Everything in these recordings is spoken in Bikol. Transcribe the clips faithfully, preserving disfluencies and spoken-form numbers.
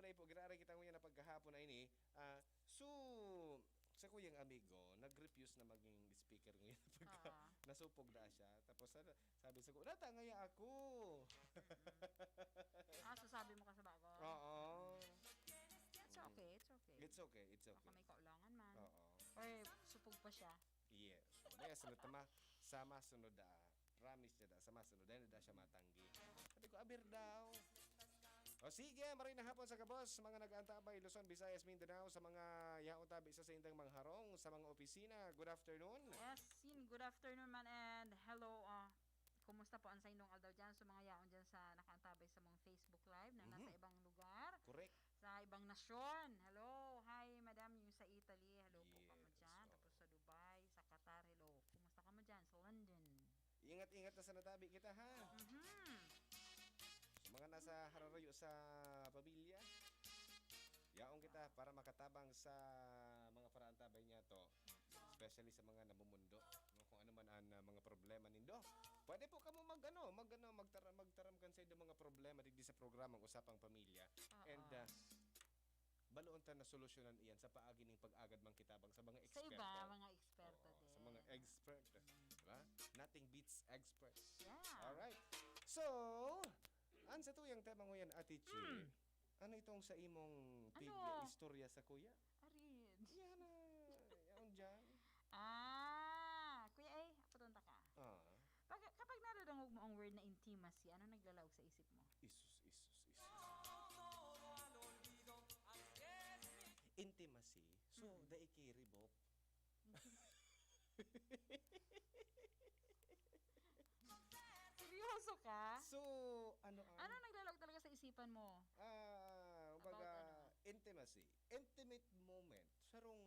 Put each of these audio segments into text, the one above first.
Play po, giraray kita ngunyan na pagkahapon na ini. Ah, so, sa kuyang amigo, nag-refuse na maging speaker ngunyan na pagka Oo. nasupog na siya. Tapos, ano, sabi sa ko, "Nata ngaya ako." Ah, so sabi mo ka sa bago? Oo. It's okay, it's okay. It's okay, it's Baka okay. may kaulangan man. Oo. Or supog pa siya. Yes. Maya sunod tama, sa masunod, ah, promise niya da, sa masunod, dahil na da siya matanggi. Sabi ko, "Aber daw." O sige, maray na hapon sa gabos, mga nag-antabay, Luzon, Visayas, Mindanao, sa mga yaon tabi sa saindang mga harong, sa mga opisina. Good afternoon. Yes, Sin, good afternoon man and hello, ah, kumusta po ang saindong aldaw dyan? So, mga yaon dyan sa nakaantabay sa mga Facebook Live na nasa Mhm. ibang lugar, Correct. sa ibang nasyon. Hello, hi madam, yung sa Italy. Hello po kamo Yes, dyan. oo. Tapos sa Dubai, sa Qatar, hello. Kumusta kamo dyan? Sa London. Ingat-ingat na sa natabi kita, ha? Mhm. Sa mga nasa hararayo sa pamilya, yaon kita para makatabang sa mga paraantabay niya to. Especially sa mga namumundo, no? Kung ano man ang, ah, mga problema nindo. Pwede po kamo mag, ano, mag, ano, magtara-, magtaram kan sa inyong mga problema digdi sa programang Usapang Pamilya. Oo. And, ah, baloon ta na solusyonan iyan sa paagi ning pag-agad man kitabang sa mga Sa iba, eksperto. mga eksperto Oo, din. sa mga expert. Diba? Nothing beats experts. Yeah. Alright. So, ang sa tuyang tema nguyan, Ate Chi, Mm. ano itong sa imong Ano? pig-, istorya sa kuya? Arin. Yan na. Yaon dyan. Ah, Kuya A, aputon ta ka. Ah. Pag, kapag nadadangog mo ang word na intimacy, ano naglalaog sa isip mo? Isus, isus, isus. Intimacy. So, Mm. dai ki ribop. Seryoso ka? So, ano ang Ano naglalaog talaga sa isipan mo? Ah, About kumbaga, ano? intimacy. Intimate moment. Sarong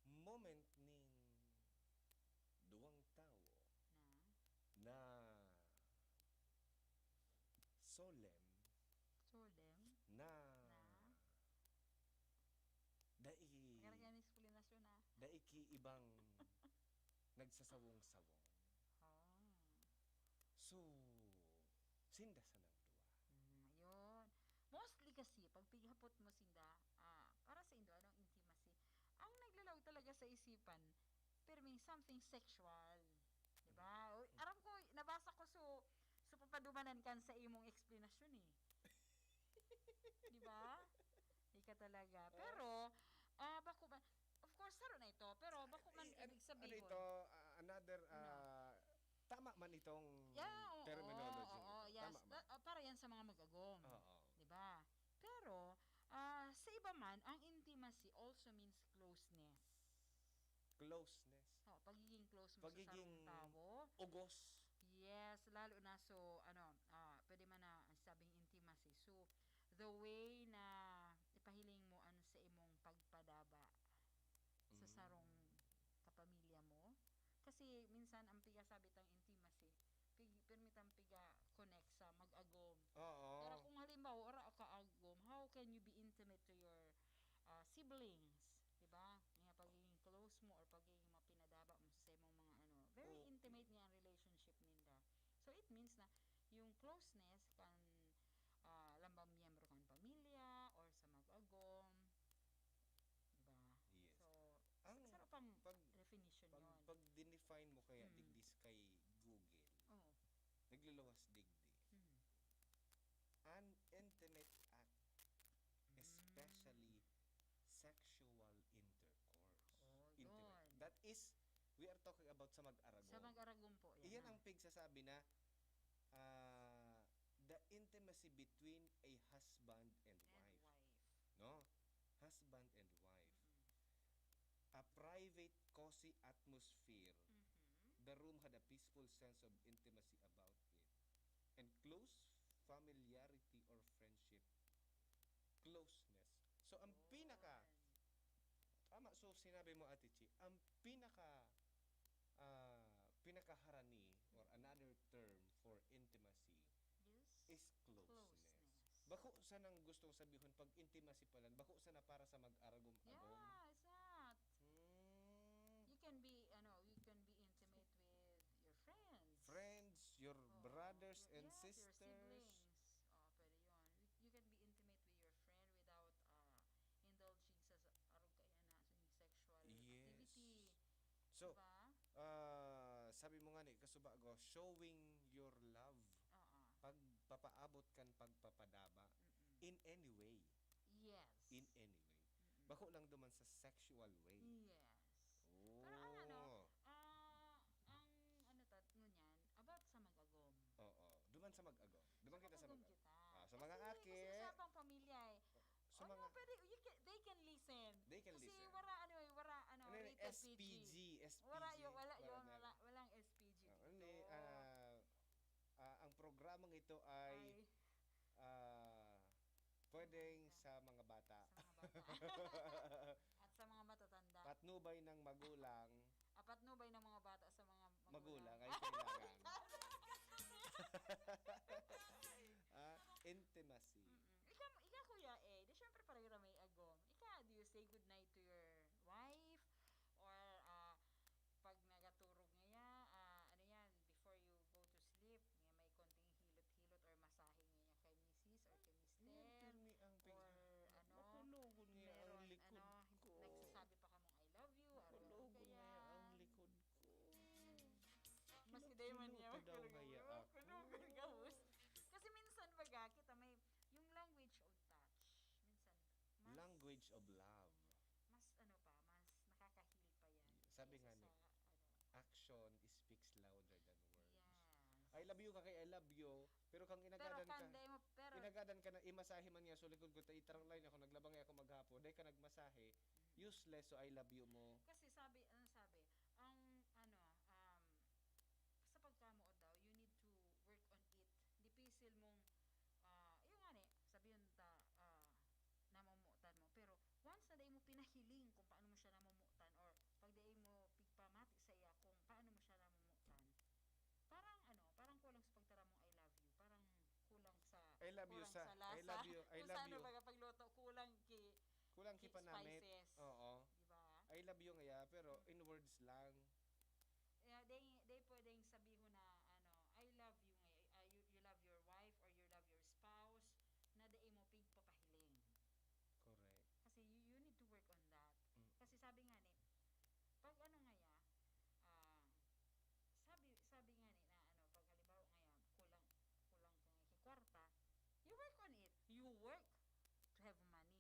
Ah. moment ning duwang tawo Na? na solemn Solemn? na Na? dai Magkakaroon yan ng explanation, ah. dai ki ibang nagsasawong-sawong. Oh. So, sinda sanang duwa. Mm, ayun. Mostly kasi, pag pighapot mo sinda, ah, para sa indo, anong intimacy? Ang naglalaog talaga sa isipan, pirming something sexual. Di ba? Mm. Uy, aram ko, nabasa ko, so, so papadumanan kan sa imong explanation eh. Di ba? Ika talaga. Ah. Pero, ah, bako man, of course, saro na ito, pero bako man Eh, an-, ibig ano sabihin. ito, ah, another, Ano? ah, tama man itong Yeah, oo, terminology oo, nito. yes. Tama man. Ah, ah, para yan sa mga mag-agom. Oo. Di ba? Pero, ah, sa iba man, ang intimacy also means closeness. Closeness. Oh, pagiging close mo sa Pagiging sarong tawo. ugos. Yes, lalo na so, ano, ah, pwede man na sabing intimacy. So, the way na ipahiling mo an sa imong pagpadaba sa Mm. sarong kapamilya mo. Kasi minsan ang pigasabi tang intimacy, pig-, pirmi tang piga-connect sa mag-agom. Oo. Pero kung halimbawa, wala ka agom, how can you be intimate to your, ah, siblings? Di ba? Nga pagiging close mo or pagiging mapinadaba mo sa imong mga ano, very Oo. intimate nga ang relationship ninda. So, it means na yung closeness kan, ah, lambang miyembro kan pamilya or sa mag-agom, di ba? Yes. So, Ang sa-, sarap ang pag-, definition pag-, yon. pag-define mo kaya Mm. digdi sa kay Google, Oo. nagluluwas digdi. Mm. An intimate act, Mm. especially sexual intercourse. Oh, Intimate. yun. That is, we are talking about sa mag-aragom. Sa mag-aragom po, yan Iyan na. ang pigsasabi na, ah, the intimacy between a husband and And wife. wife. No? Husband and wife. Mm. A private, cozy atmosphere. Mhm. The room had a peaceful sense of intimacy about it. And close familiarity or friendship. Closeness. So, ang Yun. pinaka, tama, so sinabi mo, Ate Chi, ang pinaka, ah, pinakaharani or another term for intimacy Yes. is closeness. Closeness. Bako sanang gustong sabihon pag intimacy pala, bako sana para sa mag-aragom-agom. Yeah, it's not. Hmm. You can be, ano, you can be intimate with your friends. Friends, your Oh, brothers your, and yes, your sisters. siblings. Oh, pwede yun. You, you can be intimate with your So, Diba? ah, sabi mo nga ni, kasubago, showing your love. Oo. Pagpapaabot kan pagpapadaba Mm-mm. in any way. Yes. In any way. Mm-mm. Bako lang duman sa sexual way. Yes. Oh. Pero ang ano, ah, ang ano tat ngunyan, about sa mag-agom. Oo. Duman sa mag-agom. Duman kita sa Mag-agom mag-agom. kita. Ah, sa Kasi, mga aki. Kasi usapang pamilya eh. Sa Oh, mga no, pwede, you can, they can listen. They can Kasi listen. wala ano eh, wala ano, Ano yun? rated P G. S P G, S P G. Wala yun, wala yun, na- wala, walang S P G Ah, dito. ano eh, ah, ah, ang programang ito ay Ay, ah, pwedeng Sa sa mga bata. sa mga bata. At sa mga matatanda. Patnubay ng magulang, Apat no ba ng mga bata sa mga magulang magulang? Ay kailangan. Ah, intimacy. Mm-mm. Ikaw, ikaw kuya eh, di syempre parang may agom. Ikaw, do you say good night to your wife? Or ah, pag nagaturog ngaya, ah, ano yan, before you go to sleep, nga may konting hilot-hilot or masahe ngaya kay misis or kay mister? Yan, pirmi ang ping- Or ano, Makulogon niya ang meron, likod ano, ko. nagsasabi pa kamong "I love you", araw Makulogon kaya. niya ang likod ko. Mas hindi man niya Hilot-hilot daw makulogon. ngaya Oh, ako. Kulogon ka, boss. Kasi minsan baga, kita may, yung language of touch. Minsan, mas, Language of love. mas ano pa, mas nakakahil pa yan. Sabi kaysa nga ni, sa, ano, action speaks louder than words. Yes. I love you ka kay I love you, pero kang Pero inagadan kan ka, day mo, pero, inagadan ka na imasahe man niya, so likod ko, ta itarang line ako, naglabangay ako maghapon, dahil ka nagmasahe, useless, so I love you mo. Kasi sabi, ano sabi, ang ano, um, sa pagkamoot daw, you need to work on it. Dipisil mong, ah, yung nga ni, sabi yun ta, ah, namumutan mo. Pero once na dai mo pinahiling kung paano mo siya namumutan or pag dai mo pigpamati sa iya kung paano mo siya namumutan, parang ano, parang kulang sa pagtara mong "I love you". Parang kulang sa I love you kulang sa- lasa. I love you, I Kung love sa ano you. baga pagluto, kulang ki Kulang ki panamit. Spices. Oo. Di ba? I love you ngaya, pero in words lang. Yeah, they, they pwedeng sabihon na, ano, "I love you" nga, ah, you, you love your wife or you love your spouse, na dai mo pigpapahiling. Correct. Kasi you, you need to work on that. Mm. Kasi sabi nga ni, pag ano nga ya, ah, sabi, sabi nga ni na, ano, pag halimbawa nga ya, kulang, kulang ka nga ki kwarta, you work on it. You work to have money.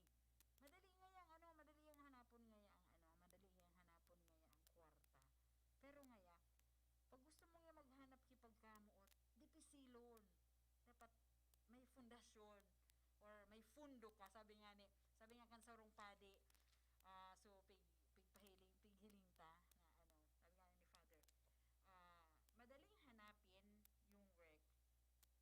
Madali nga yang, ano, madali yang hanapon nga ya ang, ano, madali yang hanapon nga ya ang kwarta. Pero nga ya, pag gusto mo nga maghanap ki pagkamoot, dipisilon. Dapat may fundasyon or may fundo ka. Sabi nga ni, sabi nga kan sarong padi, ah, so pig, pigpahiling, pighiling ta na ano, sabi nga ni Father, ah, madaling hanapin yung work,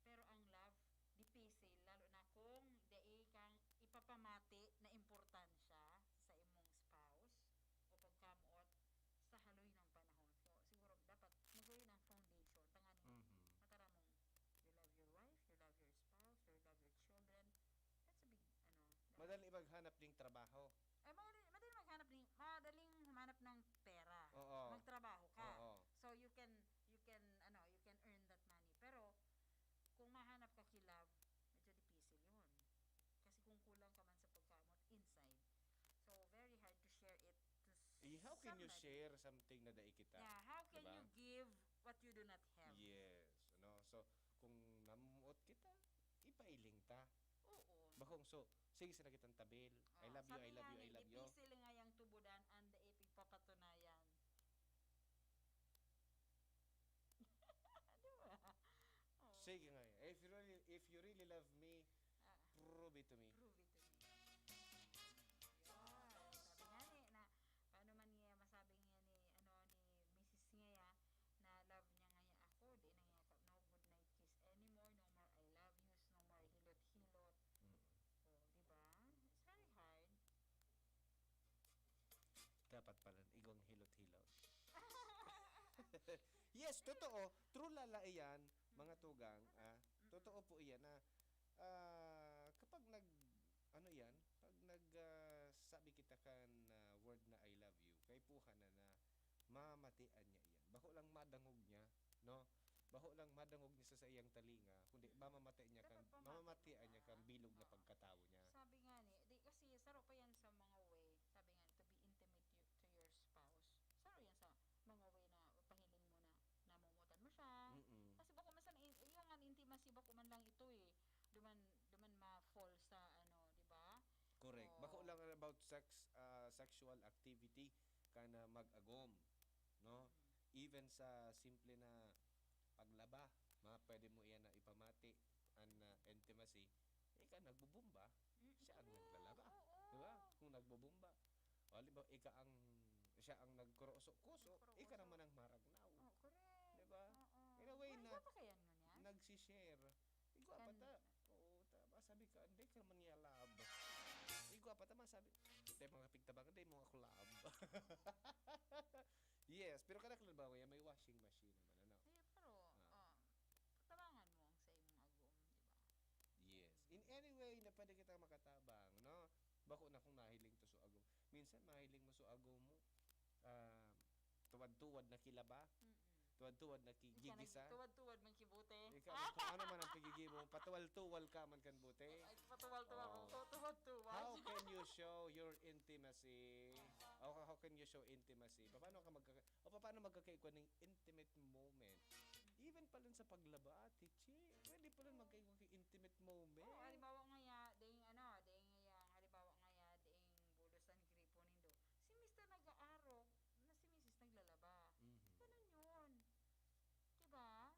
pero ang love, dipisil, lalo na kung dai kang ipapamati na importansya sa imong spouse o pagkamoot sa haloy ng panahon. So, siguro dapat maguyo ng foundation, tanganing Mhm. matara mong you love your wife, you love your spouse, you love your children. That's a big, ano, that- Madali maghanap ding trabaho. Ay, madali, madali maghanap ng, madaling humanap ng pera. Oo. Magtrabaho ka. Oo. So, you can, you can, ano, you can earn that money. Pero, kung mahanap ka ki love, medyo dipisil yun. Kasi kung kulang ka man sa pagkamoot inside, so very hard to share it to s- Eh, how can you somebody. Share something na dai kita? Yeah, how can Diba? You give what you do not have? Yes. Ano? So, kung namumuot kita, ipailing ta. Oo. Bakong so, sige sana kitang tabil. I Oh, love you, sabi I love nga you, I ni, love you. Dipisil nga yang tubudan, ang dai pigpapatunayan. Di ba? Oh. Sige nga. If you really, if you really love me, Ah, prove it to me. Prove it to me. Yun. Sabi nga ni, na, paano man niya masabi niya ni, ano, ni misis niya ya, na love niya nga niya ako, di na niya ka, no good night kiss anymore, no more "I love yous", no more hilot-hilot. Mm. Oh, di ba? It's very hard. Dapat pala, igwang hilot-hilot. Yes, totoo. True lala iyan, mga tugang. Ah, totoo po iyan na ah, kapag nag, ano yan, pag nag, ah, sabi kita kan ah, word na "I love you", kaipuhan na na mamatian niya iyan. Bako lang madangog niya, no? Bako lang madangog niya sa saiyang talinga, kundi mamamati niya kan, Dapat pamati mamamatian mo niya na. kan bilog na Oo. Pagkatawo niya. Sabi nga ni, di kasi saro pa yan sa mga way, sabi nga ni, to be intimate you, to your spouse. Saro yan sa about sex, ah, sexual activity ka na mag-agom, no? Even sa simple na paglaba, ma-, pwede mo iyan na ipamati, an, ah, intimacy. Ika nagbubumba, siya ang naglalaba. Oo. Di ba? Kung nagbubumba. O, halimbawa, ika ang, siya ang nagkuroso-kuso, ika naman ang maragnaw. Oh, correct. Di ba? Oo. In a way na nagsishare. Igwa pa ta. Oo, ta, masabi ka, "Hindi ka man niya love." Igwa pa ta, masabi, "Hindi, mga pigtabang, hindi mo ako love." Yes, pero kada halimbawa yan, may washing machine naman, ano? Eh, pero, Ah. um, tabangan mo ang sa imong agom, di ba? Yes. In any way na pwede kitang makatabang, no? Bako na kung nahiling to so agom. Minsan, mahiling mo so agom mo, ah, tuwad-tuwad na kilaba, Mm-mm. tuwad-tuwad na ki-, Ika gigisa. Nag-, tuwad-tuwad man kibote. Ikaw, kung ano man ang pigigimo, patuwal-tuwal ka man kan bote. Ay, patuwal-tuwal Oh. ako. Tuwad-tuwad. How can you show your intimacy? O, how can you show intimacy? Paano ka magkaka-, o paano magkakaigwa ng intimate moment? Even pa rin sa paglaba, Ate Chi. Pwede pa rin magkaigwa ng intimate moment. Oh, halimbawa nga ya, ding ano, ding ya, halimbawa nga ya, ding bulos ang gripo nindo. Si Mister nag-aarog, na si Misis naglalaba. Mhm. Ganun yun. Diba?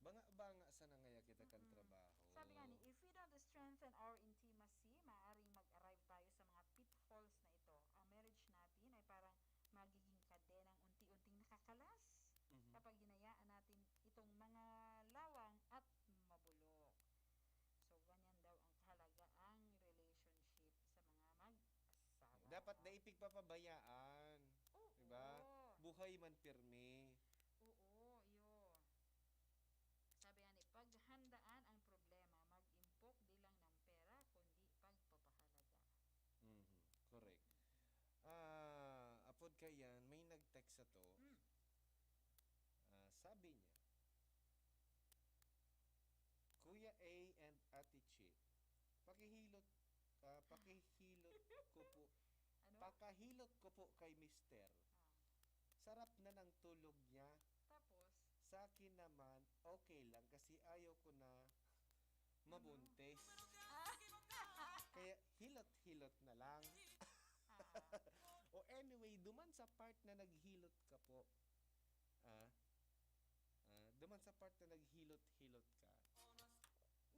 Banga-banga sana ngaya kita kan Mm-mm. trabaho. Sabi nga ni, "If we don't strengthen our intimacy, maaaring mag-arrive tayo sa mga pitfalls na ito. Ang marriage natin ay parang magiging kadenang unti-unting nakakalas Mhm. kapag hinayaan natin itong mga lawang at mabulok." So, ganyan daw ang kahalagaang relationship sa mga mag-asawa. Dapat dai pigpapabayaan. Oo. Diba? Buhay man pirmi. Oo, iyo. Sabi nga ni, "Paghandaan ang problema, mag-impok di lang ng pera, kundi pagpapahalaga." Mhm, correct. Ah, apod kaiyan, may nag-text sa to. Hmm. Ah, sabi niya, "Kuya A and Ate Chi, pakihilot, ah, pakihilot ko po, Ano? pakahilot ko po kay Mister. Ah. Sarap na ng tulog niya. Tapos? Sa akin naman, okay lang kasi ayaw ko na mabuntis. Ah. Kaya hilot-hilot na lang." Ah. O anyway, duman sa part na naghilot ka po, ah, ah, duman sa part na naghilot-hilot ka,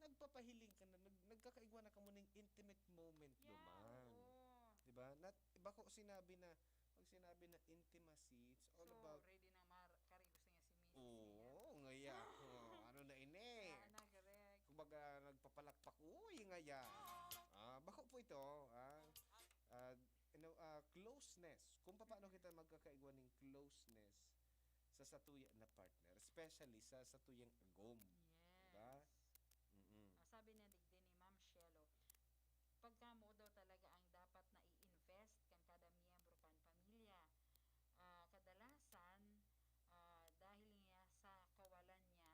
nagpapahiling ka na, nag-, nagkakaigwa na kamo ning intimate moment Yeah, duman. oo. Diba? Nat-, bako sinabi na, pag sinabi na intimacy, it's all So, about ready na mar-, kari gusto niya si misis niya. Oo, ngaya. Oh, ano na ini? Ah, na, correct. Kumbaga, nagpapalakpak, "Uy, ngaya." Ah, bako po ito, ah, ah, you know, ah, closeness. Kung paano kita magkakaigwa ning closeness sa satuya na partner, especially sa satuyang agom. Yes. Diba? Mm-mm. Ah, sabi niya digdi ni Ma'am Shelo, pagkamo daw talaga ang dapat na i-invest kan kada miyembro kan pamilya. Ah, kadalasan, ah, dahil nga sa kawalan niyan,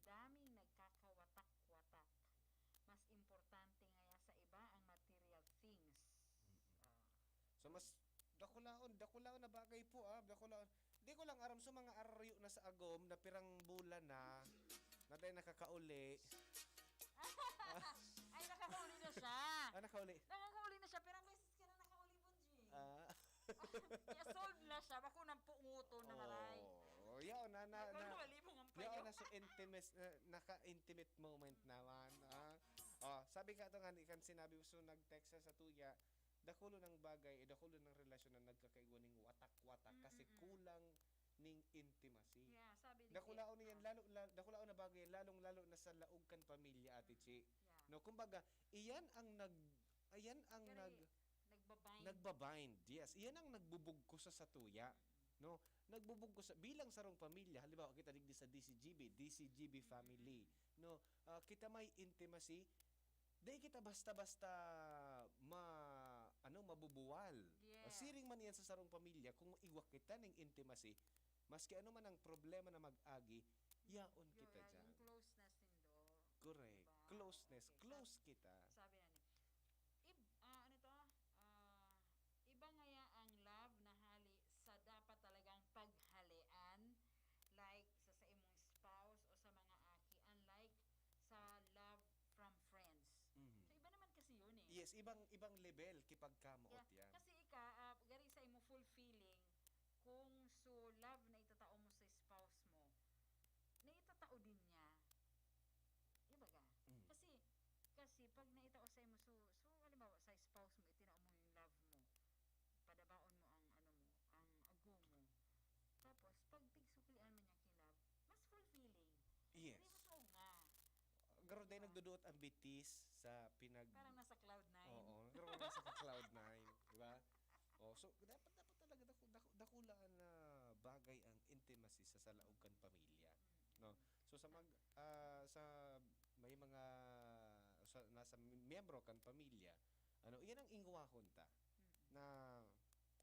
daming nagkakawatak-watak. Mas importante ngaya sa iba ang material things. Mm-mm. Ah. So, mas dakulaon, dakulaon na bagay po, ah, dakulaon. Di ko lang aram sa mga aryo na sa agom na pirang bulan na, na tayo nakakauli. Ay, nakakauli na siya. Ah, nakauli. Nakakauli na siya, pirang beses ka na nakauli, Bunji. Ah. Kaya solve na siya, bako nang punguton na, maray. Oh, yaon na, na, Ay, na, wala, wala mong yaon ampayo. na sa intimate, na, naka-intimate moment naman, ah. Oh, sabi ka to nga, ni kan sinabi mo, so nag-text sa, sa tuya, dakulo ng bagay, eh, dakulo ng relasyon na nagkakaigwa ning watak-watak kasi Mm, mm. kulang ning intimacy. Yeah, sabi ni Dakulaon Kuya, niyan, ah. lalo, la-, dakulaon na bagay, lalong-lalo na sa laog kan pamilya, Ate Chi. Yeah. No, kumbaga, iyan ang nag-, iyan ang Kaya nag-, nagbabind. nagbabind, yes. Iyan ang nagbubugkos sa satuya. Mm. No? Nagbubugkos sa, bilang sarong pamilya, halimbawa, kita digdi sa D C G B, D C G B family. Mm. No? Ah, kita may intimacy, di kita basta-basta ma-, ano, mabubuwal. Yes. Ah, siring man yan sa sarong pamilya, kung igwa kita ning intimacy, maski ano man ang problema na mag-agi, yaon Yo, kita ya, dyan. Yung closeness nindo. Correct. Diba? Closeness. Okay, Close sab-, kita. Sabi na ni, ib-, ah, ano to? Ah, iba ngaya ang love na hali sa dapat talagang paghalian, like sa, sa imong spouse o sa mga aki, unlike sa love from friends. Mhm. So, iba naman kasi yun eh. Yes, ibang, ibang level kipagkamoot Yeah, yan. Kasi ika, ah, gari sa imo fulfilling, kung so love na itatao mo sa spouse mo, na itatao din niya. Iba ka? Mm. Kasi, kasi pag naitao sa imo, so, so halimbawa sa spouse mo, itinao mo yung love mo, padabaon mo ang ano mo, ang agom mo. Tapos, pag pigsuklian mo niya king love, mas fulfilling. Yes. Hindi mas nga. Garo dahil Diba? Nagduduot ang bitis sa pinag... Parang nasa cloud nine. Oo, pero wala sa cloud nine, di ba? Oh, so dapat, dapat talaga daku, daku, dakulaan na bagay ang intimacy sa, sa laog kan pamilya, no? So sa mag ah, sa may mga sa, nasa miyembro kan pamilya, ano, iyan ang ingwahon ta na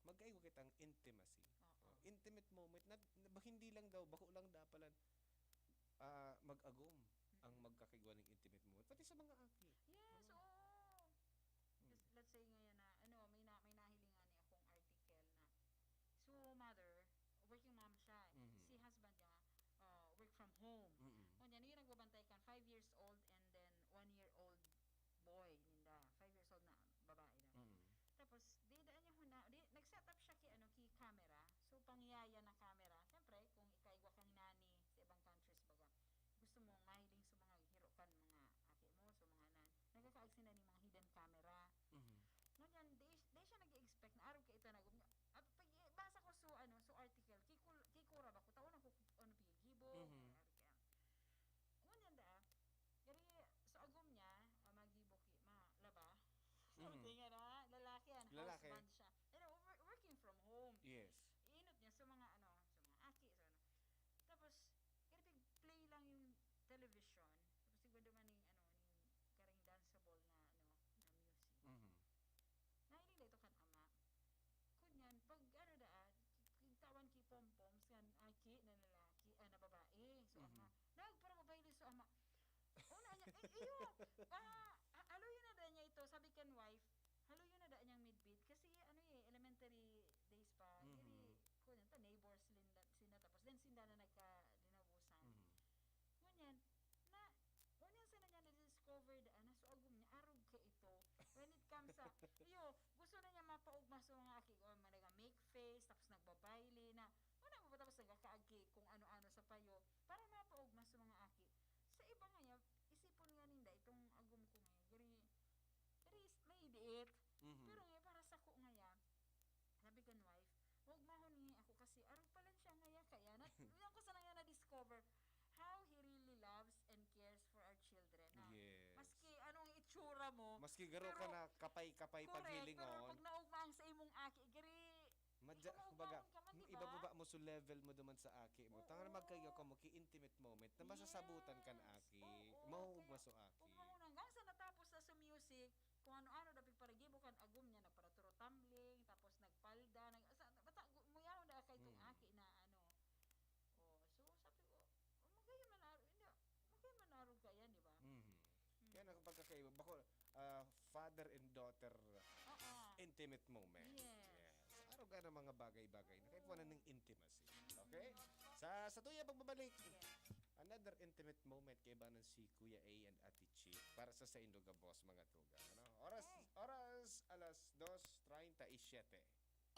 magkaigwa kitang intimacy. Oo. Oh, intimate moment na, na ba, hindi lang daw, bako lang dapalan ah, mag-agom ang magkakigwa ng intimate moment, pati sa mga aki. Yes, oo. Mm. Let's say ngayon na, ano, may, na, may nahiling nga niya akong article na, so mother, working mom siya. Mhm. Si husband niya, uh, work from home. Mm-mm. Kung yan, yung nagbabantay kan five years old and then one year old boy ninda. Five years old na babae na. Mm. Tapos, di daan niya huna, di, nag-set up siya ki, ano, ki camera. So, pangyaya na camera. Siyempre, kung ikaigwa kang nani sa ibang countries, baga, gusto mo mahiling sa mga hiro kan mga aki mo, sa mga nan, nagkakaag sila ni mga hidden camera. Mhm. Ngunyan, di, di siya nag-expect na arog ka ito na gum-, ah, pag basa ko so, ano, so article, kikul, kikura ba ko, taon ako, ano, pigibo, Mhm. Arog ka. Ngunyan da, gari, so agom niya, ah, magibo ki, malaba. Mhm. Sabi nga na, lalaki yan, Lalaki. Husband siya. Pero wor- working from home. Yes. Iinot niya sa mga, ano, sa mga aki, sa ano. Tapos, gari, pig-play lang yung television. Tapos, siguro duman ning, ano, ning karing danceable na, ano, na music. Mhm. Nahiling na ito kan ama. Kunyan, pag ano daan, ki- tawan ki pompoms kan aki na lalaki, ah, na babae. So, Mhm. ama, nagparababae so ama. Una niya, eh, iyo, ah, ha- haluyon na daan niya ito, sabi kan wife, haluyon na daan niyang midbit. Kasi ano eh, elementary days pa, Mhm. diri, kunyan, ta neighbors linda, sina, tapos then sinda na nagka-dinabusan. Mhm. Ngunyan, na, ngunyan sana niya na-discover daan na so agom niya, arog ka ito. When it comes sa, iyo, gusto na niya mapaugma sa mga aki, o mga nag-make face, tapos nagbabayle na, wala mo ba tapos nagkakaagi kung ano-ano sa payo, para mapaugma sa mga aki. Sa iba nga niya, isipon nga ninda, itong agom ko ngayon, gari, gari, may idiit. Mhm. Pero nga, para sa ko nga yan, sabi kan wife, "Maugmahon ni ako kasi arog pa lang siya ngaya kaya." Na, yun ko sana nga na-discover how he really loves and cares for our children. Na, Yes. Maski anong itsura mo, Maski garo ka pero, na kapay-kapay correct, paghiling pero on, pag naugma ang sa imong aki, gari, madya, ikaw kumbaga, maugmahon ka man, di ba? ibababa mo sa level mo duman sa aki mo. Tanga na Oo. magkayo ka mo ki intimate moment na masasabutan kan Yes. aki. Oo, Mahuugma kaya sa aki. Ugmahon hanggang sa natapos na sa music, kung ano-ano na pagparagibo kan agom niya, nagparaturo tumbling, tapos nagpalda, nag, sa, bata, gu- muyahon na kay itong Mm. aki na ano. Oh, so sabi ko, "Oh, magay man aro, hindi, magay man aro kaya, di ba?" Mhm. Mm. Yan ang pagkakaiba. Bako, ah, father and daughter Oo. intimate moment. Yes. Yes. Araw ka ng mga bagay-bagay na kaipunan ng intimacy. Okay? Sa, sa tuya pagbabalik, Yes. another intimate moment kaibanan si Kuya A and Ate Chi para sa saindo gabos, mga tugang. Ano? Oras, Okay. oras alas dos treinta y siete.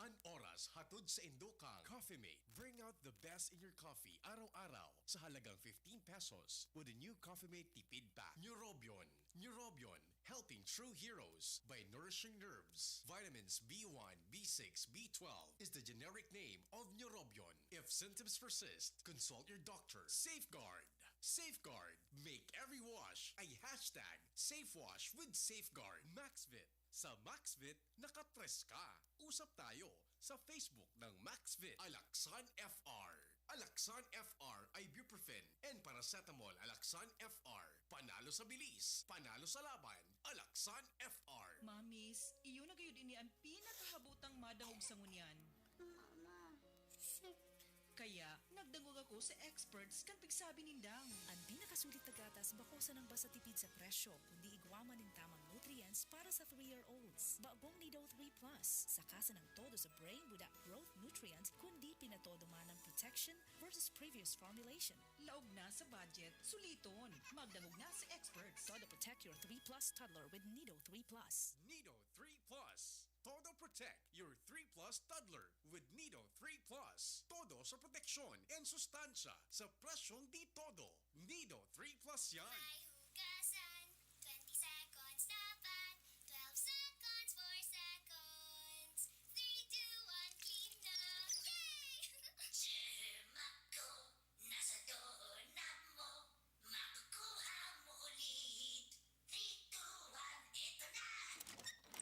An oras hatod sa Indokang Coffee Mate. Bring out the best in your coffee araw-araw sa halagang fifteen pesos with a new Coffee Mate Tipid Pack. Neurobion. Neurobion. Helping true heroes by nourishing nerves. Vitamins B one, B six, B twelve is the generic name of Neurobion. If symptoms persist, consult your doctor. Safeguard. Safeguard. Make every wash a hashtag safe wash with Safeguard. Maxvit. Sa Maxvit, nakatres ka. Usap tayo sa Facebook ng Maxvit. Alaxan F R. Alaxan F R ibuprofen and paracetamol. Alaxan F R. Panalo sa bilis. Panalo sa laban. Alaxan F R. Mamis, iyo na gayud ini an pinakahabotang madangog sa ngunyan. Mama, sick. Kaya, nagdangog ako sa experts kan pigsabi nindang. Ang pinakasulit na gatas bako sanang basta tipid sa presyo, kundi igwa man nin tamang nutrients para sa three-year-olds. Bagong Nido three Plus, saka sanang todo sa brain without growth nutrients, kundi pinatodo man ang protection versus previous formulation. Laog na sa budget, suliton. Magdangog na sa experts. Todo Protect Your three plus toddler with Nido three plus. Nido three plus. Todo protect your three plus toddler with Nido three plus. Todo sa proteksyon and sustansya sa presyong di todo. Nido three plus yan. May hugasan, twenty seconds dapat, twelve seconds, four seconds, three, two, one, clean na! Yay! Germ ako, nasa doon na mo, makukuha mo ulit. Three, two, one, eto na!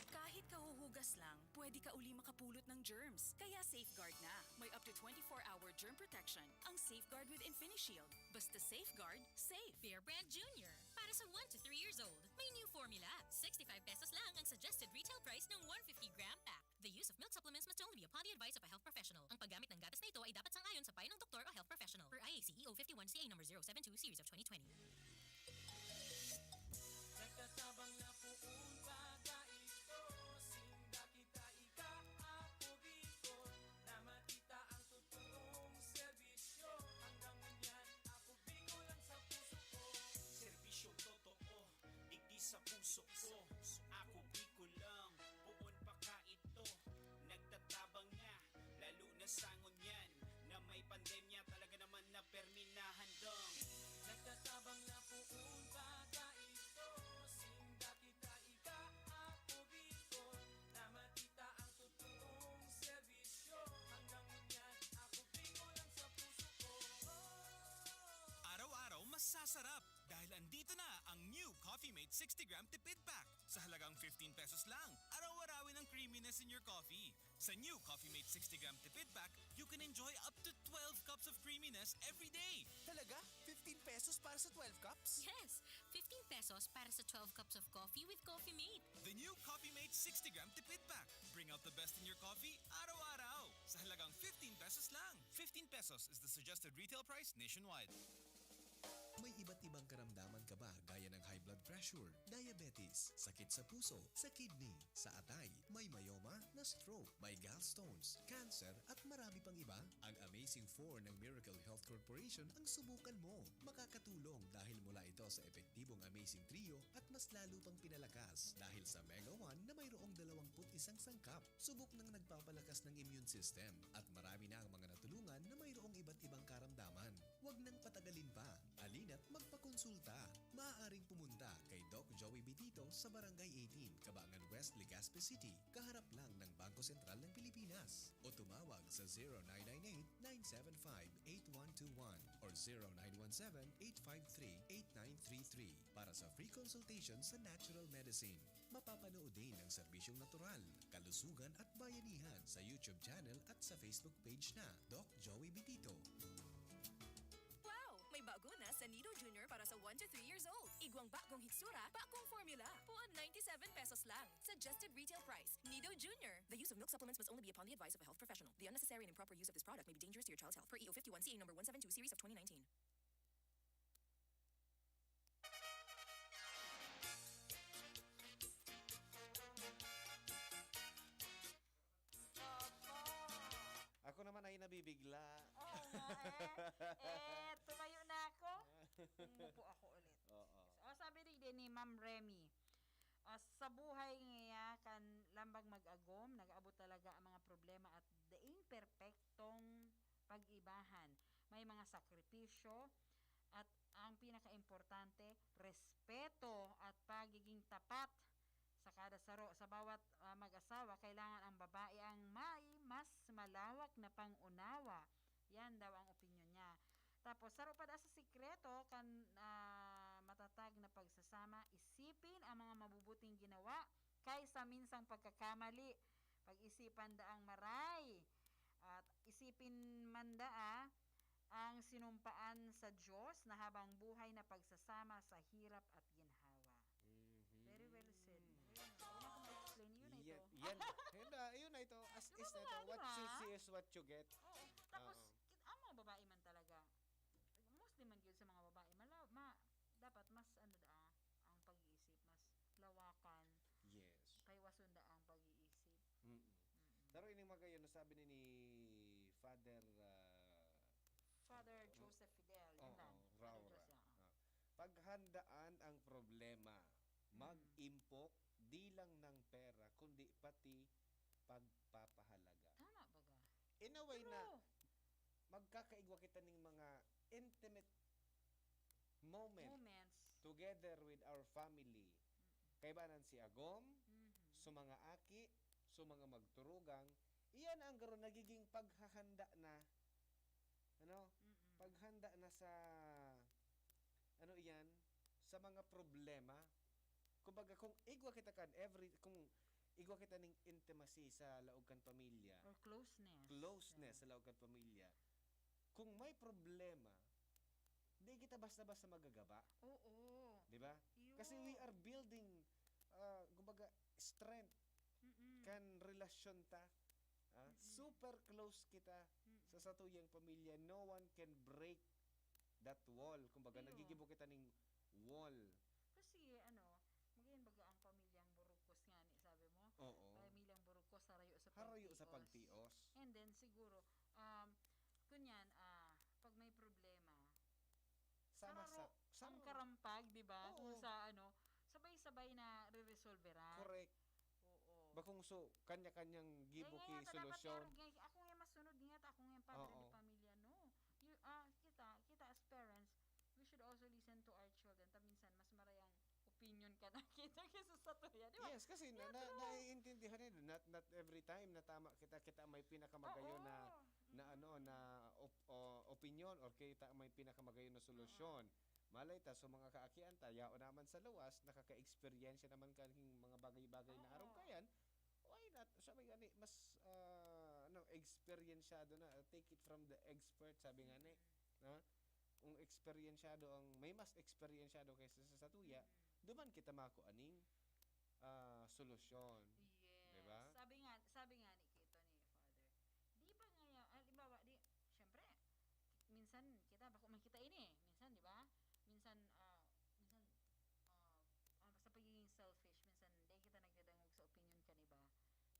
Kahit kahuhugas lang, pwede ka uli makapulot ng germs. Kaya Safeguard na. May up to twenty-four hour germ protection ang Safeguard with InfiniShield. Basta Safeguard, safe. Bear Brand Junior. Para sa one to three years old. May new formula. Sixty-five pesos lang ang suggested retail price ng one fifty gram pack. The use of milk supplements must only be upon the advice of a health professional. Ang paggamit ng gatas na ito ay dapat sang-ayon sa payo ng doktor o health professional. Per I A C E O fifty-one C A number zero seven two series of twenty twenty. Nagtatabang na poon pa dai ito, sinda kita ika, Ako Bicol, na makita ang totoong serbisyo. Hanggang ngunyan, Ako Bicol lang sa puso ko. Serbisyong totoo, digdi sa puso ko. Ako Bicol lang, poon pa ka ito. Nagtatabang na, lalo na sa ngunyan na may pandemya, talaga naman na permi na handang. Nagtatabang na poon pa dai ito, sinda kita ika, Ako Bicol, na makita ang totoong serbisyo. Hanggang ngunyan, Ako Bicol lang sa puso ko. Araw-araw masasarap dahil andito na ang new Coffee Mate sixty gram Tipid Pack. Sa halagang fifteen pesos lang, araw-arawin ang creaminess in your coffee. Sa new Coffee Mate sixty gram Tipid Pack, you can enjoy up to twelve cups of creaminess every day. Talaga? Fifteen pesos para sa twelve cups? Yes! Fifteen pesos para sa twelve cups of coffee with Coffee Mate. The new Coffee Mate sixty gram Tipid Pack. Bring out the best in your coffee araw-araw. Sa halagang fifteen pesos lang. Fifteen pesos is the suggested retail price nationwide. May iba't ibang karamdaman ka ba, gaya ng high blood pressure, diabetes, sakit sa puso, sa kidney, sa atay, may myoma, na stroke, may gallstones, cancer, at marami pang iba? Ang Amazing Four ng Miracle Health Corporation ang subukan mo. Makakatulong dahil mula ito sa epektibong Amazing Trio at mas lalo pang pinalakas dahil sa Mega One na mayroong dalawampu't isang sangkap. Subok nang nagpapalakas ng immune system at marami na ang mga natulungan na mayroong iba't ibang karamdaman. Huwag nang patagalin pa. Halina't magpakonsulta. Maaaring pumunta kay Doc Joey Bitito sa Barangay eighteen, Cabangan West, Legazpi City, kaharap lang ng Bangko Sentral ng Pilipinas. O tumawag sa zero nine nine eight, nine seven five, eight one two one or zero nine one seven, eight five three, eight nine three three para sa free consultation sa natural medicine. Mapapanood din ang serbisyong natural, kalusugan at bayanihan sa YouTube channel at sa Facebook page na Doc Joey Bitito. Wow! May bago na sa Nido Junior para sa one to three years old. Igwang bagong hitsura, bagong formula. Puon ninety-seven pesos lang. Suggested retail price. Nido Junior. The use of milk supplements must only be upon the advice of a health professional. The unnecessary and improper use of this product may be dangerous to your child's health. Per E O fifty-one C A number one seven two series of twenty nineteen. Opo. Ako naman ay nabibigla. Oo nga eh. Eh, tumayo na ako. Umupo ako ulit. Oo. O, sabi rin din ni Ma'am Remy, ah, sa buhay niya kan lambang mag-agom, nag-abot talaga ang mga problema at daing perpektong pag-ibahan. May mga sakripisyo at ang pinakaimportante, respeto at pagiging tapat sa kada saro. Sa bawat, ah, mag-asawa, kailangan ang babae ang may mas malawak na pang-unawa. Yan daw ang opinyon niya. Tapos, saro pa daa sa sikreto kan, ah, matatag na pagsasama, isipin ang mga mabubuting ginawa kaysa minsang pagkakamali. Pag-isipan daang maray. At isipin man daa ang sinumpaan sa Diyos na habang buhay na pagsasama sa hirap at ginhawa. Mhm. Very well said. Ayun, wala akong ma-explain. Yun na ito. Yan, yan. Yun na, yun na ito. As Di ba is na ito. Mga, di What ba? You see is what you get. Oo. Tapos, Oo. kit-, ang mga babae man talaga, mostly man gyud sa mga babae, mala-, ma-, dapat mas, ano da, ang pag-iisip, mas lawakan, Yes. paiwason da ang pag-iisip. Mm-mm. Mm-mm. Pero ining mga yun, nasabi ni, ni Father, ah, Father Oo. Joseph Fidel, yun Oo, lang. Father Raura. Joseph, oo. Ah. Paghandaan ang problema. mag-impok, di lang ng pera, kundi pati pagpapahalaga. Tama baga? In a way na True. magkakaigwa kita ning mga intimate moment Moments. together with our family. Mm-mm. Kaibanan si agom, Mhm. so mga aki, so mga magturugang, iyan ang garo nagiging paghahanda na. Ano? Mm-mm. Paghanda na sa, ano iyan? Sa mga problema. Kumbaga, kung igwa kita kan every, kung igwa kita ning intimacy sa laog kan pamilya, Or closeness. closeness Yeah. sa laog kan pamilya, kung may problema, di kita basta-basta magagaba. Oo. Di ba? Iyo. Kasi we are building, ah, kumbaga, strength Mm-mm. kan relasyon ta. Ah, Mm-mm. super close kita Mm-mm. sa satuyang pamilya. No one can break that wall. Kumbaga, Iyo. nagigibo kita ning wall. Kasi, ano, magiging baga ang pamilyang burugkos nga ni, sabi mo? Oo. Pamilyang burugkos, harayo sa Harayo sa pagtios. pagtios. And then, siguro, um, kunyan, ah, pag may problema, Sama sa, kararo, ang sama. karampag, di ba? Oo. Kung sa, ano, sabay-sabay na reresolveran. Correct. Oo. Bakong so, kanya-kanyang gibo Kaya ki nga, ta dapat solusyon. Nga, ako nga masunod nga, ta ako nga padre Oo. de pamilya, no? You, ah, kita, kita as parents, we should also listen to our children. Ta minsan, mas maray ang opinion ka na kita kaysa sa tuya, di ba? Yes, kasi na, Yeah, na, true. naiintindihan nila, not, not every time na tama kita, kita may pinakamagayon Oo. na, na Mm. ano, na op-, o, opinion or kita may pinakamagayon na solusyon. Oo. Malay ta, so mga kaakian ta, yaon naman sa luwas, nakaka-eksperyensya naman kaning mga bagay-bagay na Oo. arog kayan, why not? Sabi nga ni, mas, ah, ano, eksperyensyado na, take it from the expert, sabi nga ni. Mm. Ha? Kung eksperyensyado ang, may mas eksperyensyado kaysa sa satuya, Mm. duman kita makua ning, ah, solusyon. Yes. Di ba? Sabi nga, sabi nga ni Kito ni Father, di ba nga ya-, halimbawa, di, syempre, minsan kita, bako man kita ini, minsan, di ba? Minsan, ah, minsan, ah, ah, sa pagiging selfish, minsan, di kita nagdadangog sa opinion kan iba.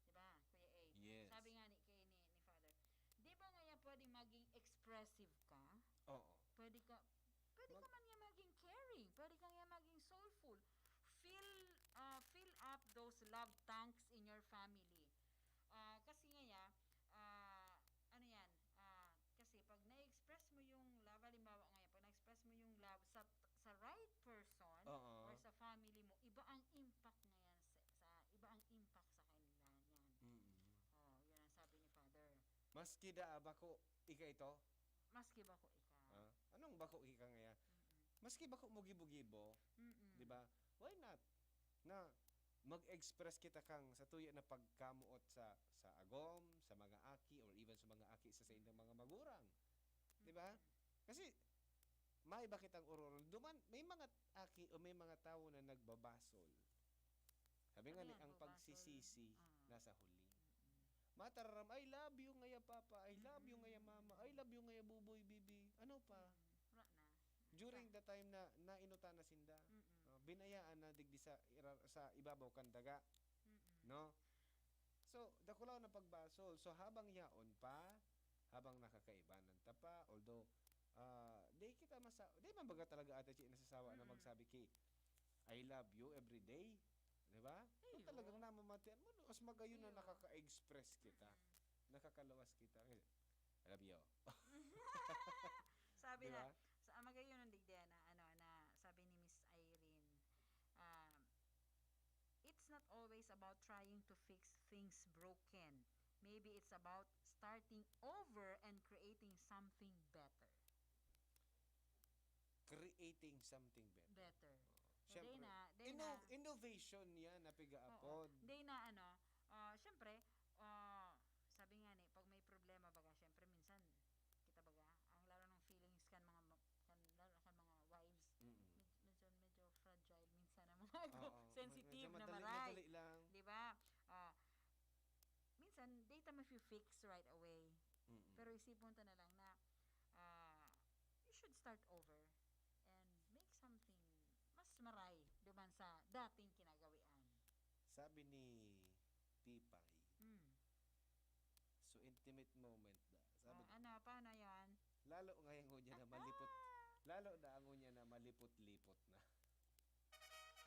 Di ba, Kuya A? Yes. Sabi nga ni, kay ni, ni Father, di ba nga yan pwede maging expressive ka? Oo. Pwede ka, pwede ka Mag- man nga maging caring, pwede ka nga maging soulful. Fill, ah, fill up those love tanks in your family. Ah, kasi nga ya, ah, ano yan, ah, kasi pag na-express mo yung love, halimbawa nga yan, pag na-express mo yung love sa, sa right person Oo. or sa family mo, iba ang impact nga yan sa, sa, iba ang impact sa kanila niyan. Mm. Oh, yun ang sabi ni Father. Maski da, bako, ika ito? Maski bako ika. Ah, anong bako ika ngaya? Mm-mm. Maski bako mo gibo-gibo, Mm-mm. di ba? Why not? Na mag-express kita kang sa tuya na pagkamoot sa, sa agom, sa mga aki, or even sa mga aki sa saindang mga magurang. Di ba? Mm-mm. Kasi, may ba kitang ororol? Duman, may mga aki o may mga tawo na nagbabasol. Sabi nga Sabi ni, nga, ang nagbabasol. pagsisisi Ah. nasa huli. Mm-mm. Matararam, "I love you ngaya, Papa. I love you Mm-mm. ngaya, Mama. I love you ngaya, Buboy, Bibi." Ano pa? Mm. Wala na. During Sa the time na nainutan na sinda, Mm-mm. ah, binayaan na digdi sa ira-, sa ibabaw kan daga. Mm-mm. No? So, dakulaw na pagbasol. So, habang yaon pa, habang nakakaibanan ta pa, although, ah, di kita masa-, di man baga talaga ata chi nasasawa na Mm. magsabi ki, "I love you every day." Di ba? Kung Ayun. talagang namamatian mo, mas magayon na Ayun. nakaka-express kita. Mm. Nakakaluwas kita. "I love you." Sabi Di na, ba? sa, ah, magayon ang digdi na, ano, na sabi ni Miss Irene, um, "It's not always about trying to fix things broken. Maybe it's about starting over and creating something better." Creating something better. Better. Oo. Eh, Siyempre, day na, day inno-, na. innovation yan na piga-apod. Oo. Day na, ano, ah, siyempre, ah, sabi nga ni, pag may problema, baga, siyempre, minsan, kita baga, ang lalo ng feelings kan mga ma-, kan, lalo kan mga wives, Mm. med-, medyo, medyo fragile minsan ang mga ego. Oo, Sensitive medyo na madali, maray. madali lang. Di ba? Ah, minsan, di ta mafi-fix right away. Mm-mm. Pero isipon ta na lang na, ah, you should start over and make something mas maray duman sa dating kinagawian. Sabi ni Pipay, Mm. "So intimate moment na." Sabi Oh, niya, ano, paano yan? "Lalo ngayang ngunyan na Ah! malipot, lalo na ang ngunyan na malipot-lipot na."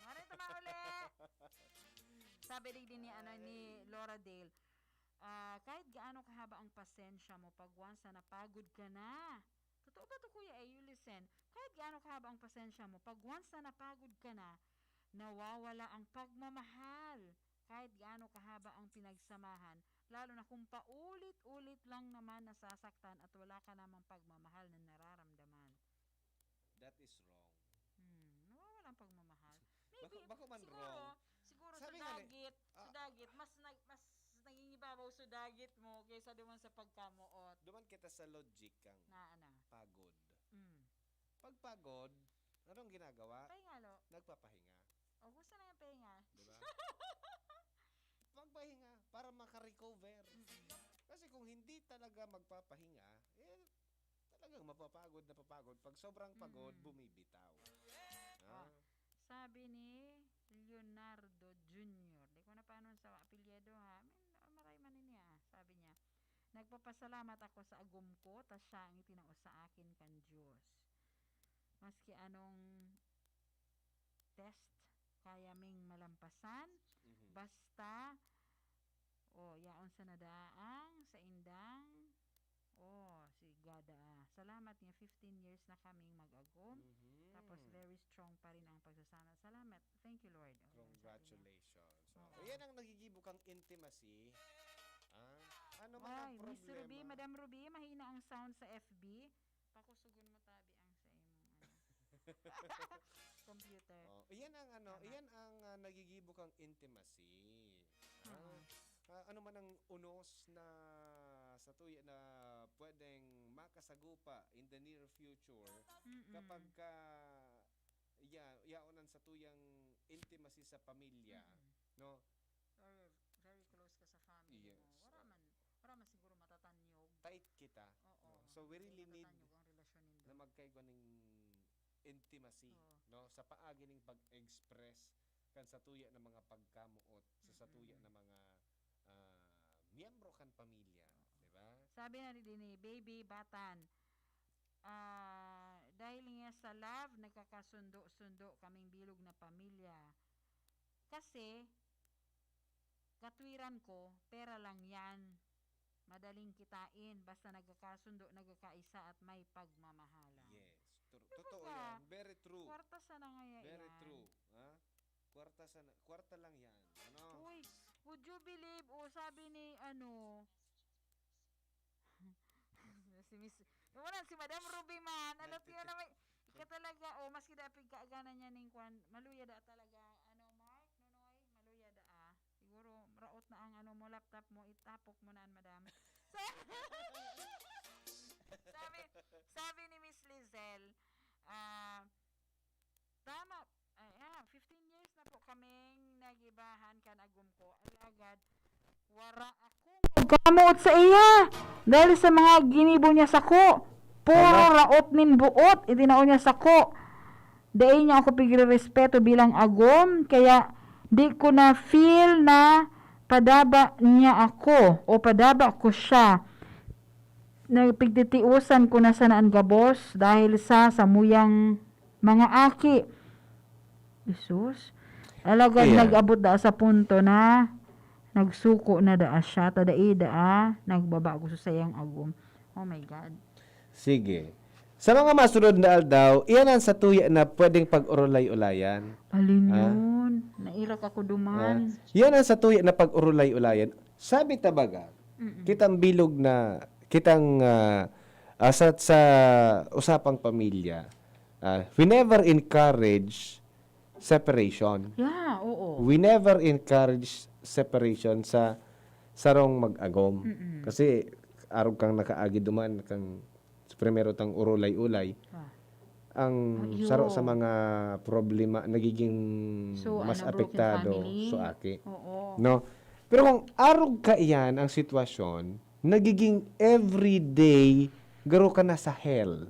Maray ta mauli! Sabi din ni, ano, ni Laura Dale, ah, "Kahit gaano kahaba ang pasensya mo, pag once na napagod ka na." Totoo ba to, Kuya Eyu? Listen, kahit gaano kahaba ang pasensya mo, pag once na napagod ka na, nawawala ang pagmamahal. Kahit gaano kahaba ang pinagsamahan, lalo na kung paulit-ulit lang naman nasasaktan at wala ka namang pagmamahal na nararamdaman. That is wrong. Hmm, nawawala ang pagmamahal. Maybe, bako, bako man siguro, wrong. Siguro sa dagit, sa dagit, mas nag-, mas nangingibabaw sa dagit mo kaysa duman sa pagkamoot. Duman kita sa logic kang na, ano? Pagod. Mm. Pagpagod, anong ginagawa? Pahinga, lo. Nagpapahinga. O, gusto na yung pahinga. Di ba? Pagpahinga para makarecover. Mm-mm. Kasi kung hindi talaga magpapahinga, eh, talagang mapapagod na papagod. Pag sobrang pagod, mm, bumibitaw. Ah. Ah. Sabi ni Leonardo Junior, di ko na paano sa apelyido, ha. May, maray man niya. Sabi niya, "Nagpapasalamat ako sa agom ko, ta siya ang itinao sa akin kan Diyos. Maski anong test, kaya ming malampasan. Mhm. Basta, o, yaon sa nadaang, sa indang, o, si Gada, ah. Salamat nga fifteen years na kaming mag-agom. Mhm. Tapos very strong pa rin ang pagsasama. Salamat. Thank you, Lord." O, yan, sabi niya. Congratulations. O, oo, yan ang nagigibo kang intimacy. Ah, ano man ang problema? Ay, Miss Ruby, Madam Ruby, mahina ang sound sa F B. Pakusugon mo tabi ang sa imong, ano, computer. Oh, iyan ang, ano, tama, iyan ang, ah, nagigibo kang intimacy. Ah, oo, ah, ano man ang unos na sa tuya na pwedeng makasagupa in the near future, mm-mm, kapag ka, ya-, yaon ang sa tuyang intimacy sa pamilya, mm-mm, no? Or very close ka sa family mo. Yes. Wala man, wala man siguro matatanyog. Tight kita. Oo, no? So, we really need matatanyog ang relasyon nindo na magkaigwa ning intimacy, oo, no? Sa paagi ning pag-express kan satuya na mga pagkamoot, sa satuya, mm-mm, na mga, ah, miyembro kan pamilya, di ba? Sabi na ni, ni Baby Batan, ah, "Dahil nga sa love, nagkakasundo-sundo kaming bilog na pamilya. Kasi, katwiran ko, pera lang yan. Madaling kitain, basta nagkakasundo, nagkakaisa at may pagmamahalan." Yes. Tur-, totoo yan. Very true. Kwarta sana ngaya yan. Very true. Ha? Kwarta sana, kwarta lang yan. Ano? Uy, would you believe, o, sabi ni, ano, si Miss, wala, si Madam Ruby man. Ano, tiyo na may, ika talaga, o, maski da pigkaagana niya ning kwan, maluya da talaga, ano, Mark, Nonoy, maluya da, ah. Siguro, raot na ang, ano mo, laptop mo, itapok mo na, madam. Sa-, sabi, sabi ni Miss Lizelle, ah, tama, ay, ah, fifteen years na po kaming nag-ibahan kan agom ko. Alagad, wara akong pagkamoot sa iya. Dahil sa mga ginibo niya sako, puro raot nin buot, itinao niya sako. Dai niya ako pigrerespeto bilang agom, kaya di ko na feel na padaba niya ako o padaba ko siya. Napigtitiusan ko na sana an gabos dahil sa samuyang mga aki. Jesus. Alagad nag-abot daa sa punto na nagsuko na daa siya, ta dai daa nagbabago sa saiyang agom. Oh my God. Sige. Sa mga masunod na aldaw, iyan ang satuya na pwedeng pag-orolay-olayan. Alin yun? Nairak ako duman. Ah, iyan ang satuya na pag-orolay-olayan. Sabi ta baga, mm-mm, kitang bilog na, kitang, ah, ah, sa, sa usapang pamilya, ah, we never encourage separation. Yeah, oo. We never encourage separation sa sarong mag-agom. Mm-mm. Kasi arog kang nakaagi duman, kang sa primero tang urulay-ulay, ah, ang saro sa mga problema, nagiging mas apektado sa aki. Oo. No? Pero kung arog kaiyan ang sitwasyon, nagiging everyday garo ka na sa hell.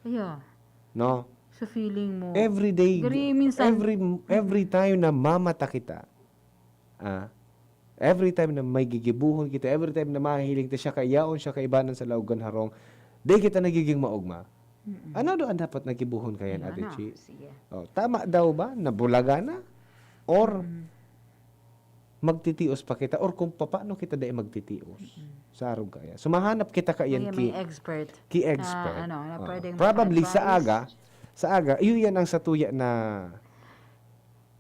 Yeah. No? Sa feeling mo. Every day, gari minsan, every, every time na mamata kita, ah, every time na may gigibuhon kita, every time na mahiling ta siya kaiyaon, siya kaibanan sa laog kan harong, di kita nagiging maogma. Mm-mm. Ano do ang dapat nagibuhon kayan, Ate Chi? Sige. Oh, tama daw ba? Nabulaga na? Or, mm, magtitios pa kita or kung papaano kita dai magtitios sa arog kaya. So, mahanap kita kaiyan Kaya ki, may expert. ki expert. Na, ano, na Oo. pwedeng Probably sa maka-advise. aga, sa aga, iyo yan ang satuya na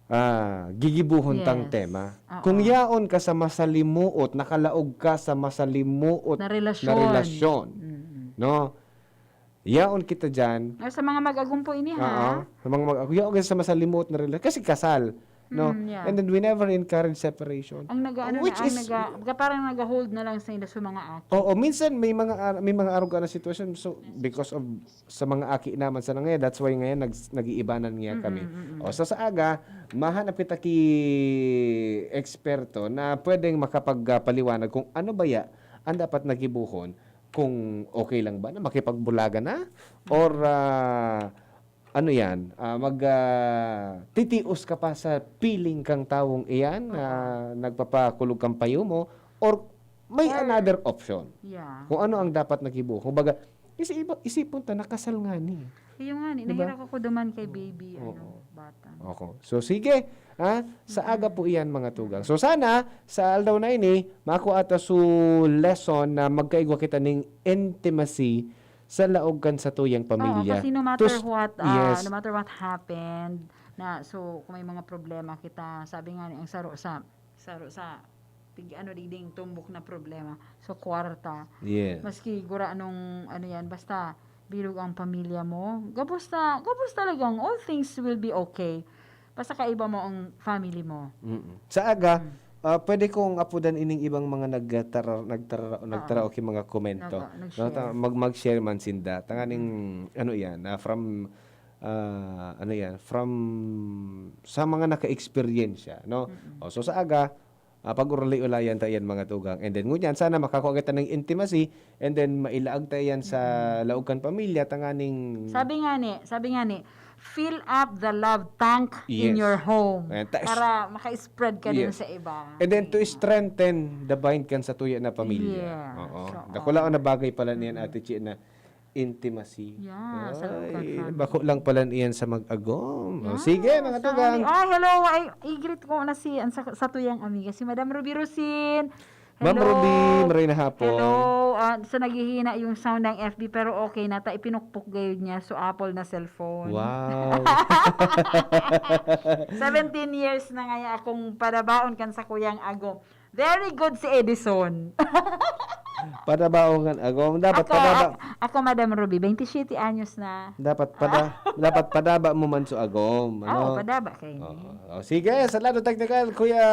ah, gigibuhon tang Yes. tema. Oo. Kung yaon ka sa masalimuot, nakalaog ka sa masalimuot Na na relasyon. relasyon, Mm-mm. no? Yaon kita dyan. Ay, sa mga mag-agumpo ini, Oo. ha? Sa mga mag-, yaon ka sa masalimuot na relasyon. Kasi kasal, no? Mm, yeah. And then we never encourage separation. Ang nag-ano Which na, ang is naga, parang nag-hold na lang sa inda sa mga aki. Oo, minsan may mga ar-, may mga arog na sitwasyon. So, because of sa mga aki naman sa nangyay, that's why ngayon nag, nag-iibanan niya kami. Mm-mm, mm-mm. O, so sa aga, mahanap kita ki eksperto na pwedeng makapagpaliwanag kung ano ba ya ang dapat nagibuhon, kung okay lang ba na makipagbulagan na or ah, ano yan, ah, mag ah, titios ka pa sa piling kang tawong iyan na nagpapakulog kang payo mo or may Or- another option. Yeah. Kung ano ang dapat nagibuhon. Kumbaga, isi-, isipon ta, nakasal nga ni. Iyo nga ni, Diba? nahirap ako duman kay baby, Oo. ano, bata. Ako. So sige, ha? Sa aga po iyan, mga tugang. So sana sa aldaw na ini, makua ta su lesson na magkaigwa kita ning intimacy sa laog kan satuyang pamilya. Oo, kasi no matter Tus- what, ah, yes. no matter what happened, na, so kung may mga problema kita, sabi nga ni ang saro sa saro sa tig ano digding tumbok na problema. So kwarta. Yes. Maski gura anong ano yan, basta bilog ang pamilya mo. Gabos na, gabos talagang all things will be okay. Basta kaiba mo ang family mo. Mm-mm. Sa aga, Mm. ah, pwede kong apudan ining ibang mga nagtara, nagtara, nagtara Oo. okay mga komento. Nag- No, ta- nag-share. mag mag-share man sinda. Tanganing ano yan, ah, from ah, ano yan, from sa mga naka-eksperyensya, no? Mm-mm. O, so sa aga, ah, pag-urulay-ulayan ta yan mga tugang. And then ngunyan, sana makakua kita ning intimacy and then mailaag ta yan sa laog kan pamilya tanganing Sabi nga ni, sabi nga ni, fill up the love tank in Yes. your home Ayan, ta- para maka-spread ka din Yes. sa iba. And then to Ayan. strengthen the bind kan satuya na pamilya. Yes. Oo. So, Dakulaon na bagay pala niyan, Ate Chi, na intimacy. Yeah, sa loob ng Ay, family. bako lang pala niyan sa mag-agom. O, Yeah, sige, mga sa tugang. hali-, ah, hello. Ay, i-greet ko na si, ang sa, satuyang amiga, si Madam Ruby Rosin. Ma'am Hello. Ruby, maray na hapon. Hello. Ah, sa naghihina yung sound ng F B, pero okay na. Ta, ipinukpok gayud niya. So, Apple na cellphone. Wow. Seventeen years na ngaya akong padabaon kan sakuyang agom. Very good si Edison. Padabaon kan agom. Dapat Ako, padaba. ak-, ako, Madam Ruby, twenty-seven anyos na. Dapat pada, dapat padaba mo man sa agom, Ah, oo, ano? padaba kayo. Oo. O, sige, sa lado technical, Kuya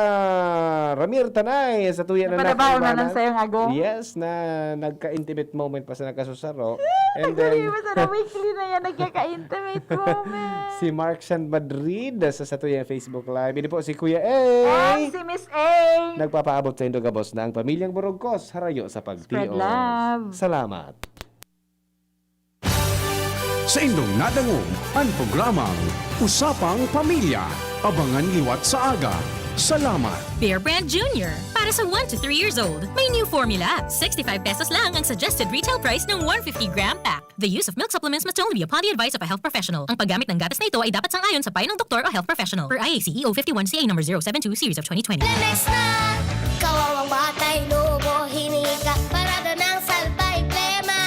Ramir Tanay, sa tuya na Napadabaon na nakaibanan. lang sa'yong agom? Yes, na nagka-intimate moment pa sa nagkasusaro. Ay, And dali then, mo sana weekly na yan, nagkaka-intimate moment. Si Mark San Madrid sa satuyang Facebook Live. Ini po si Kuya A. And si Miss A. Nagpapaabot sa indo gabos na ang pamilyang Burugkos harayo sa pagtios. Spread love. Salamat. Sa indong nadangog, ang programang Usapang Pamilya. Abangan liwat sa aga. Salamat. Bear Brand Junior. Para sa one to three years old, may new formula. Sixty-five pesos lang ang suggested retail price ng one fifty gram pack. The use of milk supplements must only be upon the advice of a health professional. Ang paggamit ng gatas na ito ay dapat sang-ayon sa payo ng doktor o health professional. Per I A C E O fifty-one C A number zero seven two series of twenty twenty. Lemex na! Kawawang batay, lobo, hinika, parada ng salbay, plema.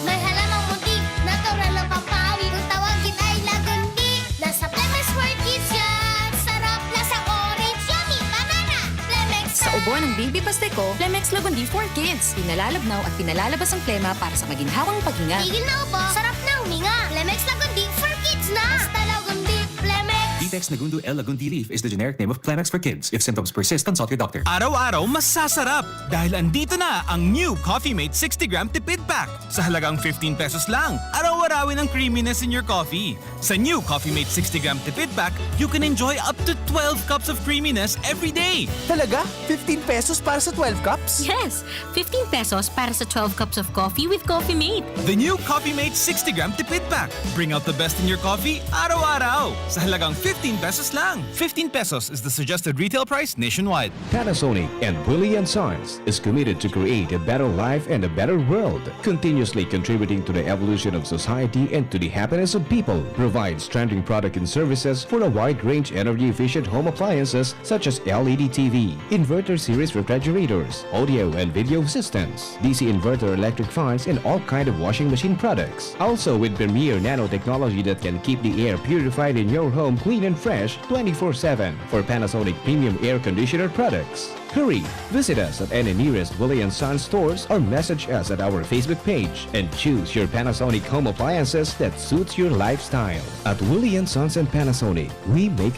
May halamang muntik, natural ng pampawi. Kung tawagin ay lagundi, nasa Plemex for Kids yan. Sarap, lasang orange, yummy, banana. Plemex Sa ubo ng baby pasteco, Plemex Lagundi for Kids. Pinalalabnaw at pinalalabas ang plema para sa maginhawang paghinga. Tigil na ubo, sarap na huminga. Plemex Lagundi for Kids na. Basta Lagundi, Plemex. Detex Nagundu L Lagundi leaf is the generic name of Plemex for kids. If symptoms persist, consult your doctor. Araw-araw masasarap dahil andito na ang new Coffee Mate sixty gram tipid pack. Sa halagang fifteen pesos lang, araw-arawin ang creaminess in your coffee. Sa new Coffee Mate sixty gram tipid pack, you can enjoy up to twelve cups of creaminess every day. Talaga? Fifteen pesos para sa twelve cups? Yes! Fifteen pesos para sa twelve cups of coffee with Coffee Mate. The new Coffee Mate sixty gram tipid pack. Bring out the best in your coffee araw-araw. Sa halagang fifteen fifteen pesos lang. Fifteen pesos is the suggested retail price nationwide. Panasonic and Willie and Sons is committed to create a better life and a better world, continuously contributing to the evolution of society and to the happiness of people. Provides trending product and services for a wide range energy-efficient home appliances such as L E D T V, inverter series refrigerators, audio and video systems, D C inverter electric fans, and all kind of washing machine products. Also with premier nanotechnology that can keep the air purified in your home clean and fresh twenty-four seven for Panasonic premium air conditioner products. Hurry! Visit us at any nearest Willie and Sons stores or message us at our Facebook page and choose your Panasonic home appliances that suits your lifestyle. At Willie and Sons and Panasonic, we make